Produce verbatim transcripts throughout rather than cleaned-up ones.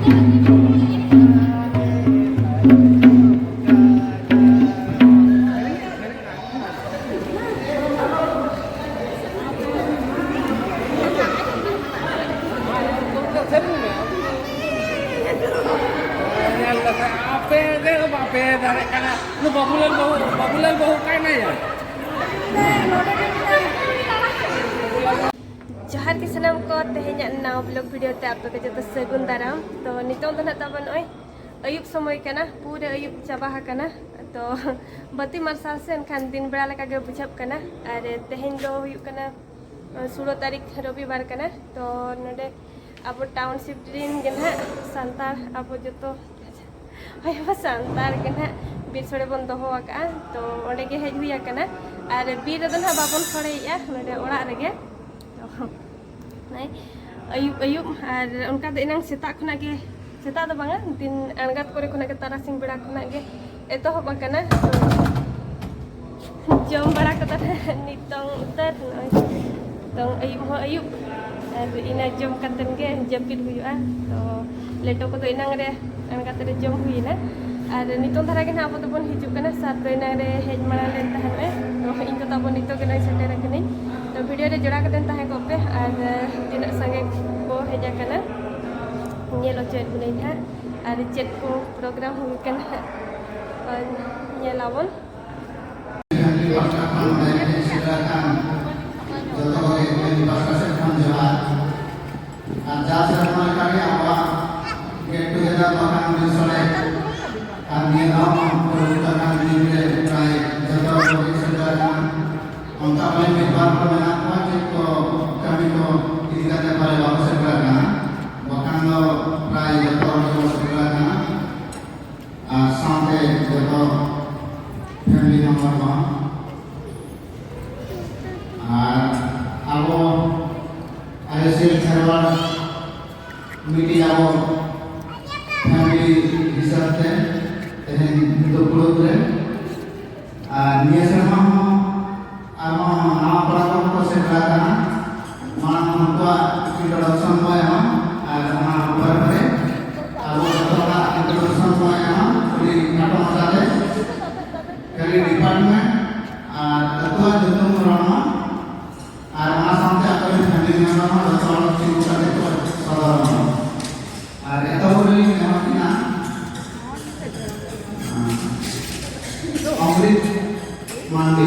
ᱧᱮᱞ ᱞᱮᱠᱷᱟᱱ ᱟᱯᱮ ᱜᱮ ᱵᱟᱯᱮ ᱫᱟᱲᱮᱭᱟᱜ ᱠᱟᱱᱟ᱾ ᱱᱩ ᱵᱟᱹᱵᱩᱞᱟᱞ ᱵᱟᱹᱦᱩ, ᱵᱟᱹᱵᱩᱞᱟᱞ ᱵᱟᱹᱦᱩ ᱚᱠᱟᱭ ᱱᱟᱭᱟ? ᱡᱚᱦᱟᱨ ᱜᱮ ᱥᱟᱱᱟᱢ ᱠᱚ, ᱛᱮᱦᱮᱧᱟᱜ ᱱᱟᱣᱟ vlog video ᱛᱮ ᱟᱯᱮ ᱠᱚ ᱡᱚᱛᱚ ᱥᱟᱹᱜᱩᱱ ᱫᱟᱨᱟᱢ᱾ ᱛᱚ ᱱᱤᱛᱚᱝ ᱫᱚ ᱱᱟᱦᱟᱜ ᱛᱟᱵᱚᱱ ᱱᱚᱜᱼᱚᱭ ᱟᱹᱭᱩᱵ ᱥᱚᱢᱚᱭ ᱠᱟᱱᱟ, ᱯᱩᱨᱟᱹ ᱟᱹᱭᱩᱵ ᱪᱟᱵᱟ ᱟᱠᱟᱱᱟ᱾ ᱛᱚ ᱵᱟᱹᱛᱤ ᱢᱟᱨᱥᱟᱞ ᱥᱮ ᱮᱱᱠᱷᱟᱱ ᱫᱤᱱ ᱵᱮᱲᱟ ᱞᱮᱠᱟ ᱜᱮ ᱵᱩᱡᱷᱟᱹᱜ ᱠᱟᱱᱟ᱾ ᱟᱨ ᱛᱮᱦᱮᱧ ᱫᱚ ᱦᱩᱭᱩᱜ ᱠᱟᱱᱟ ᱥᱳᱞᱳ ᱛᱟᱹᱨᱤᱠᱷ ᱨᱚᱵᱤᱵᱟᱨ ᱠᱟᱱᱟ᱾ ᱛᱚ ᱱᱚᱰᱮ ᱟᱵᱚ township ᱨᱤᱱ ᱜᱮ ᱱᱟᱦᱟᱜ ᱥᱟᱱᱛᱟᱲ, ᱟᱵᱚ ᱡᱚᱛᱚ ᱦᱳᱭ, ᱟᱵᱚ ᱥᱟᱱᱛᱟᱲ ᱜᱮ ᱱᱟᱦᱟᱜ ᱵᱤᱨ ᱥᱳᱲᱮ ᱵᱚᱱ ᱫᱚᱦᱚ ᱟᱠᱟᱫᱼᱟ᱾ ᱛᱚ ᱚᱸᱰᱮ ᱜᱮ ᱦᱮᱡ ᱦᱩᱭ ᱟᱠᱟᱱᱟ᱾ ᱟᱨ ᱵᱤᱨ ᱨᱮᱫᱚ ᱱᱟᱦᱟᱜ ᱵᱟᱵᱚᱱ ᱥᱳᱲᱮᱭᱮᱫᱼᱟ, ᱱᱚᱰᱮ ᱚᱲᱟᱜ ᱨᱮᱜᱮ᱾ ᱛᱚ ᱱᱚᱜᱼᱚᱭ ᱟᱹᱭᱩᱵ ᱟᱹᱭᱩᱵ, ᱟᱨ ᱚᱱᱠᱟ ᱫᱚ ᱮᱱᱟᱝ ᱥᱮᱛᱟᱜ ᱠᱷᱚᱱᱟᱜ ᱜᱮ, ᱥᱮᱛᱟᱜ ᱫᱚ ᱵᱟᱝᱟ, ᱫᱤᱱ ᱟᱬᱜᱟᱛ ᱠᱚᱨᱮ ᱠᱷᱚᱱᱟᱜ ᱜᱮ, ᱛᱟᱨᱟᱥᱤᱧ ᱵᱮᱲᱟ ᱠᱷᱚᱱᱟᱜ ᱜᱮ ᱮᱛᱚᱦᱚᱵ ᱟᱠᱟᱱᱟ᱾ ᱛᱚ ᱡᱚᱢ ᱵᱟᱲᱟ ᱠᱟᱛᱮ ᱱᱤᱛᱚᱝ ᱩᱛᱟᱹᱨ ᱱᱚᱜᱼᱚᱭ ᱱᱤᱛᱚᱝ ᱟᱹᱭᱩᱵ ᱦᱚᱸ ᱟᱹᱭᱩᱵ, ᱟᱨ ᱤᱱᱟᱹ ᱡᱚᱢ ᱠᱟᱛᱮᱱ ᱜᱮ ᱡᱟᱹᱯᱤᱫ ᱦᱩᱭᱩᱜᱼᱟ᱾ ᱛᱚ ᱞᱮᱴᱚ ᱠᱚᱫᱚ ᱮᱱᱟᱝ ᱨᱮ ᱟᱬᱜᱟᱛ ᱨᱮ ᱡᱚᱢ ᱦᱩᱭᱮᱱᱟ᱾ ᱟᱨ ᱱᱤᱛᱚᱝ ᱫᱷᱟᱨᱟ ᱜᱮ ᱱᱟᱦᱟᱜ ᱟᱵᱚ ᱫᱚᱵᱚᱱ ᱦᱤᱡᱩᱜ ᱠᱟᱱᱟ, ᱥᱟᱨ ᱫᱚ ᱮᱱᱟᱝ ᱨᱮ ᱦᱮᱡ ᱢᱟᱲᱟᱝ ᱞᱮᱱ ᱛᱟᱦᱮᱱᱚᱜᱼᱟᱭ᱾ ᱛᱚ ᱤᱧ ᱫᱚ ᱛᱟᱵᱚᱱ ᱱᱤᱛᱚᱜ ᱜᱮ ᱱᱚᱜᱼᱚᱭ ᱥᱮᱴᱮᱨ ᱟᱠᱟᱱᱟᱹᱧ᱾ ᱛᱚ ᱵᱷᱤᱰᱤᱭᱳ ᱨᱮ ᱡᱚᱲᱟᱣ ᱠᱟᱛᱮᱱ ᱛᱟᱦᱮᱸ ᱠᱚᱜ ᱯᱮ, ᱟᱨ ᱛᱤᱱᱟᱹᱜ ᱥᱟᱸᱜᱮ ᱠᱚ ᱦᱮᱡ ᱟᱠᱟᱱᱟ ᱧᱮᱞ ᱦᱚᱪᱚᱭᱮᱫ ᱵᱚᱱᱟᱹᱧ ᱦᱟᱸᱜ, ᱟᱨ ᱪᱮᱫ ᱠᱚ ᱯᱨᱳᱜᱨᱟᱢ ᱦᱩᱭᱩᱜ ᱠᱟᱱᱟ ᱦᱟᱸᱜ, ᱧᱮᱞ ᱟᱵᱚᱱ᱾ ᱯᱟᱦᱴᱟ ᱠᱷᱚᱱ ᱱᱚᱰᱮ ᱦᱮᱡ ᱥᱮᱴᱮᱨ ᱟᱠᱟᱱ ᱡᱚᱛᱚ ᱠᱚᱜᱮ ᱤᱧ ᱯᱟᱦᱴᱟ ᱥᱮᱫ ᱠᱷᱚᱱ ᱡᱚᱦᱟᱨ᱾ ᱟᱨ ᱡᱟᱣ ᱥᱮᱨᱢᱟ ᱞᱮᱠᱟᱜᱮ ᱟᱵᱚᱣᱟᱜ get together ᱵᱟᱠᱷᱟᱱ ᱢᱤᱫ ᱥᱚᱲᱮ ᱟᱨ ᱱᱤᱭᱟᱹ ᱫᱷᱟᱣ ᱦᱚᱸ ᱯᱟᱹᱦᱤᱞ ᱞᱮᱠᱟ ᱫᱤᱱ ᱨᱮ ᱯᱨᱟᱭ ᱡᱚᱛᱚ ᱦᱚᱲ ᱠᱚ ᱦᱮᱡ ᱥᱮᱴᱮᱨ ᱟᱠᱟᱱᱟ᱾ ᱚᱱᱠᱟ ᱵᱚᱞᱮ ᱢᱤᱫ ᱵᱟᱨ ᱠᱚ ᱢᱮᱱᱟᱜ ᱠᱚᱣᱟ ᱪᱮᱫ ᱠᱚ ᱠᱟᱹᱢᱤ ᱠᱚ ᱤᱫᱤ ᱠᱟᱛᱮ ᱯᱟᱞᱮ ᱵᱟᱠᱚ ᱥᱮᱴᱮᱨ ᱟᱠᱟᱱᱟ, ᱵᱟᱠᱷᱟᱱ ᱫᱚ ᱯᱨᱟᱭ ᱡᱚᱛᱚ ᱦᱚᱲ ᱜᱮᱵᱚᱱ ᱥᱮᱴᱮᱨ ᱟᱠᱟᱱᱟ᱾ ᱟᱨ ᱥᱟᱶᱛᱮ ᱡᱚᱛᱚ family member ᱠᱚ᱾ ᱟᱨ ᱟᱵᱚ ᱟᱭᱳᱥᱤᱞ ᱠᱷᱮᱨᱣᱟᱲ ᱢᱤᱫᱴᱤᱡ ᱟᱵᱚ family ᱦᱤᱥᱟᱹᱵ ᱛᱮ ᱛᱮᱦᱮᱧ ᱫᱩᱯᱲᱩᱵ ᱨᱮ᱾ ᱟᱨ ᱱᱤᱭᱟᱹ ᱥᱮᱨᱢᱟ ᱦᱚᱸ ᱟᱨᱦᱚᱸ ᱱᱟᱣᱟ ᱠᱚᱲᱟ ᱠᱚ ᱠᱚ ᱥᱮᱴᱮᱨ ᱟᱠᱟᱱᱟ᱾ ᱢᱟᱲᱟᱝ ᱩᱱᱠᱩᱣᱟᱜ introduction ᱠᱚ ᱮᱢᱟ, ᱟᱨ ᱚᱱᱟ ᱯᱚᱨᱮ ᱯᱚᱨᱮ ᱮᱛᱚᱦᱚᱵ ᱨᱮᱞᱤᱧ ᱮᱢᱟ ᱠᱤᱱᱟ, ᱟᱸ, ᱚᱢᱨᱤᱛ ᱢᱟᱱᱰᱤ᱾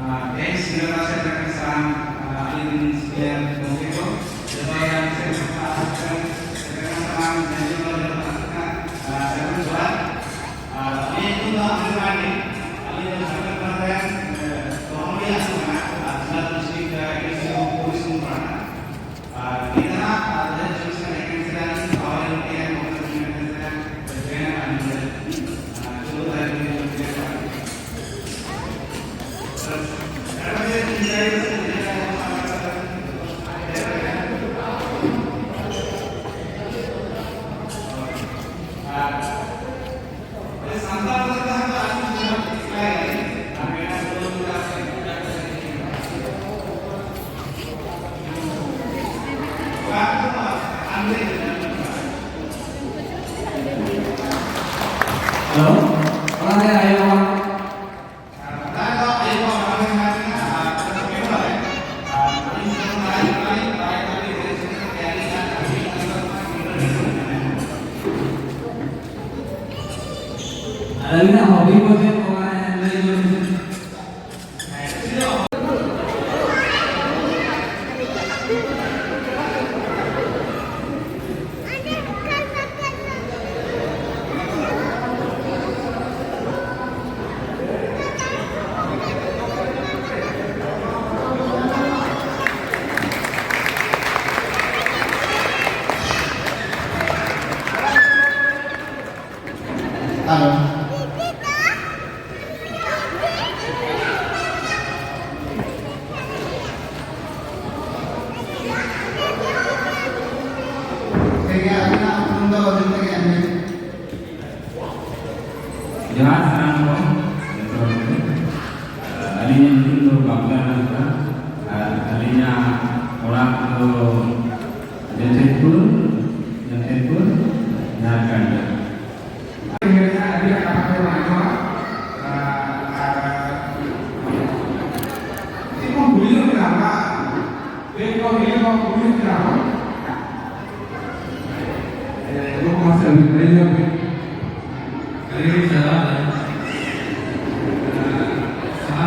ᱟᱨ ᱛᱮᱦᱮᱧ ᱥᱤᱸᱜᱟᱹᱲ ᱵᱮᱲᱟ ᱥᱮᱴᱮᱨ ᱟᱠᱟᱱ ᱥᱟᱱᱟᱢ, ᱟᱨ ᱟᱹᱞᱤᱧ ᱨᱮᱱ senior ᱜᱚᱢᱠᱮ ᱠᱚ, ᱡᱚᱛᱚ ᱜᱮ ᱟᱹᱞᱤᱧ ᱥᱮᱫ ᱠᱷᱚᱱ ᱥᱟᱱᱟᱢ ᱥᱮᱴᱮᱨ ᱟᱠᱟᱱ ᱥᱟᱱᱟᱢ ᱧᱮᱞ ᱡᱚᱝ ᱡᱚᱛᱚ ᱠᱚ ᱛᱟᱦᱮᱸ ᱠᱟᱱᱟ, ᱟᱨ ᱥᱟᱹᱜᱩᱱ ᱡᱚᱦᱟᱨ᱾ ᱟᱨ ᱟᱹᱞᱤᱧᱟᱜ ᱧᱩᱛᱩᱢ ᱫᱚ ᱟᱢᱨᱤᱛ ᱢᱟᱨᱰᱤ᱾ ᱟᱹᱞᱤᱧ ᱫᱚ ᱡᱷᱟᱲᱠᱷᱚᱸᱰ ᱯᱚᱱᱚᱛ ᱨᱮᱱ, ᱮ, ᱫᱚᱦᱚᱢᱩᱲᱤ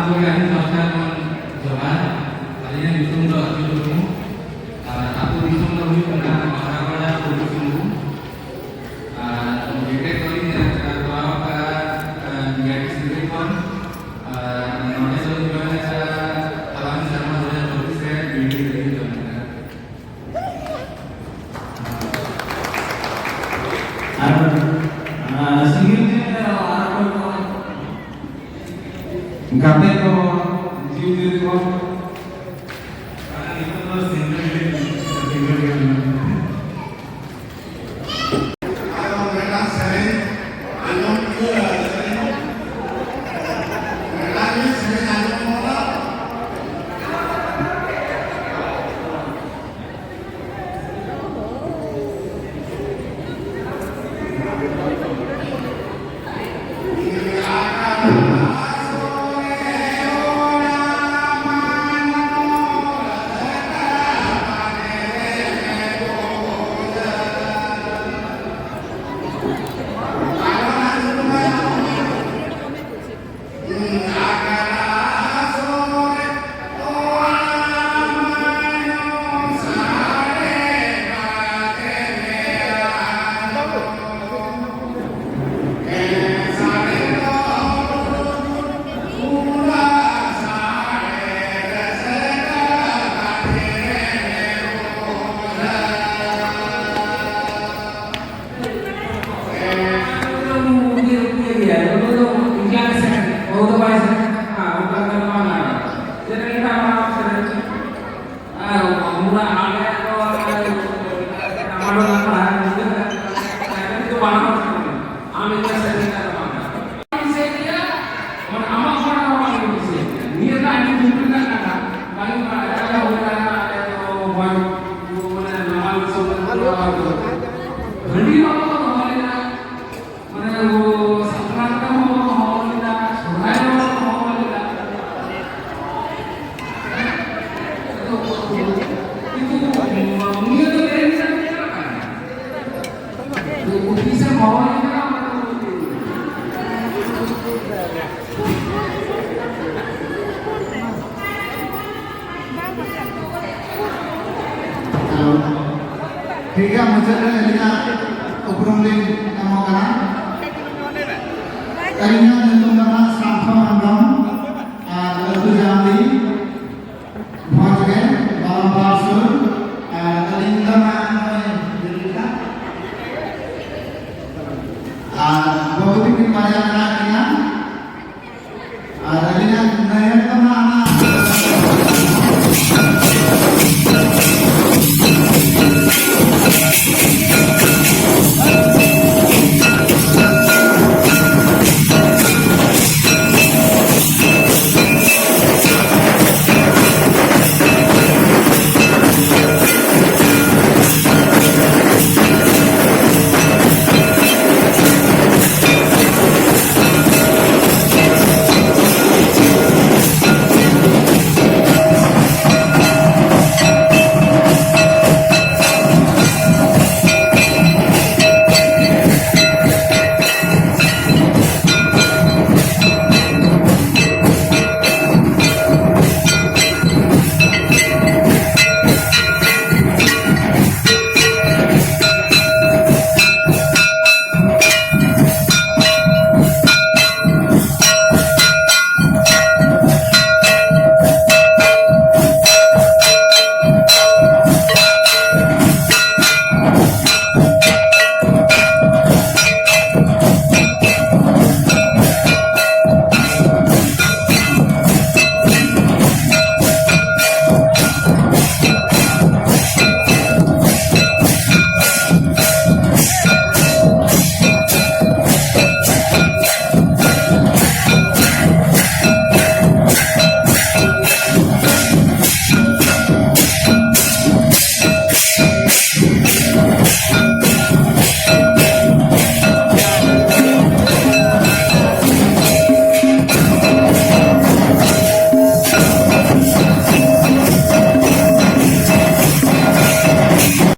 ᱟᱹᱞᱤᱧ ᱯᱟᱦᱴᱟ ᱠᱷᱚᱱ ᱡᱚᱦᱟᱨ᱾ ᱟᱹᱞᱤᱧᱟᱜ ᱧᱩᱛᱩᱢ ᱫᱚ ᱟᱹᱪᱩ ᱢᱩᱨᱢᱩ᱾ ᱟᱨ ᱟᱹᱛᱩ ᱫᱤᱥᱚᱢ ᱫᱚ ᱦᱩᱭᱩᱜ ᱠᱟᱱᱟ ᱵᱟᱦᱟᱯᱟᱲᱟ, ᱯᱩᱨᱵᱤ ᱥᱤᱝᱵᱷᱩᱢ᱾ ᱟᱨ ᱵᱤᱴᱮᱠ ᱠᱚᱞᱤᱧ ᱠᱚᱨᱟᱣ ᱟᱠᱟᱫᱼᱟ, ᱟᱨ ᱡᱤ ᱟᱭ ᱴᱤ ᱥᱤᱞᱫᱟᱹ ᱠᱷᱚᱱ᱾ ᱟᱨ ᱱᱚᱰᱮ ᱫᱚᱞᱤᱧ ᱡᱚᱭᱮᱱ ᱟᱠᱟᱫᱼᱟ ᱦᱟᱞᱟᱝ ᱥᱮᱨᱢᱟ ᱫᱩ ᱦᱟᱡᱟᱨ ᱪᱚᱵᱵᱤᱥ ᱨᱮ ᱵᱤ ᱰᱤ ᱨᱮᱞᱤᱧ ᱡᱚᱭᱮᱱ ᱟᱠᱟᱫᱼᱟ᱾ ᱟᱨ, ᱟᱨ, ᱥᱤᱸᱜᱤᱞ ᱡᱤᱞ ᱨᱮ ᱟᱨ ᱚᱠᱚᱭ ᱠᱚ? ᱜᱟᱛᱮ ᱠᱚ, ᱡᱤᱞ ᱡᱤᱞ ᱠᱚ? ᱟᱨ ᱱᱤᱛᱚᱜ ᱫᱚ ᱥᱤᱸᱜᱤᱞ ᱡᱤᱞ, ᱥᱤᱸᱜᱤᱞ ᱡᱤᱞ᱾ ᱟᱨ ᱢᱤᱫᱴᱟᱝ ᱥᱮᱨᱮᱧ ᱟᱸᱡᱚᱢ ᱠᱮᱫᱟ, ᱥᱮᱨᱮᱧ, ᱢᱤᱫᱴᱟᱝ ᱜᱮ ᱥᱮᱨᱮᱧ ᱟᱸᱡᱚᱢ ᱠᱮᱫᱟ᱾ ᱴᱷᱤᱠ ᱜᱮᱭᱟ, ᱢᱩᱪᱟᱹᱫ ᱨᱮ ᱟᱹᱞᱤᱧᱟᱜ ᱩᱯᱨᱩᱢ ᱞᱤᱧ ᱮᱢᱚᱜ ᱠᱟᱱᱟ᱾ ᱟᱹᱞᱤᱧᱟᱜ ᱧᱩᱛᱩᱢ ᱫᱚ ᱱᱟᱦᱟᱜ ᱥᱟᱢᱯᱷᱟ ᱦᱮᱢᱵᱨᱚᱢ ᱟᱨ ᱟᱹᱛᱩ ᱡᱟᱢᱰᱤ, ᱵᱷᱚᱸᱡᱽ ᱜᱮ, ᱵᱟᱨᱚᱢᱯᱟᱲ ᱥᱩᱨ᱾ ᱟᱨ ᱟᱹᱞᱤᱧ ᱫᱚ ᱱᱟᱦᱟᱜ ᱱᱚᱜᱼᱚᱭ ᱟᱨ ᱵᱟᱹᱵᱩ ᱛᱟᱹᱠᱤᱱ ᱵᱟᱨᱭᱟ ᱢᱮᱱᱟᱜ ᱠᱤᱱᱟ᱾ ᱟᱨ ᱟᱹᱞᱤᱧᱟᱜ ᱱᱟᱹᱭᱦᱟᱹᱨ ᱫᱚ